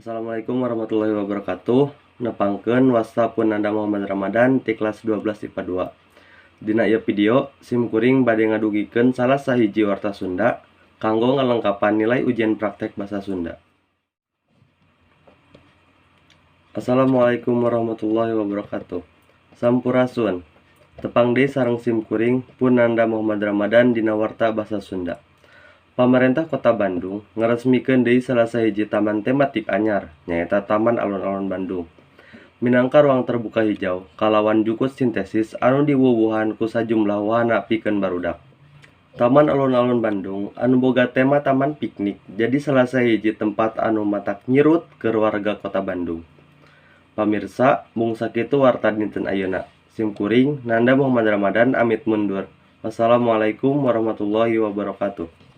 Assalamualaikum warahmatullahi wabarakatuh. Nepangkeun wasta pun Nanda Muhammad Ramadan ti kelas 12 IPA 2. Dina ieu video sim kuring bade ngadugikeun salah sahiji warta Sunda kanggo ngalengkapan nilai ujian praktek basa Sunda. Assalamualaikum warahmatullahi wabarakatuh. Sampurasun. Tepang deui sareng sim kuring pun Nanda Muhammad Ramadan dina warta basa Sunda. Pamarentah Kota Bandung ngaresmikeun deui salah sahiji taman tematik anyar nyaeta Taman Alun-Alun Bandung. Minangka ruang terbuka hijau kalawan jukut sintesis anu diwuwuhan ku sajumlah wahana pikeun barudak. Taman Alun-Alun Bandung anu boga tema taman piknik jadi salah sahiji tempat anu matak nyirut keur warga Kota Bandung. Pamirsa, mung sakitu warta dinten ayeuna. Sim kuring Nanda Muhammad Ramadan amit mundur. Wassalamualaikum warahmatullahi wabarakatuh.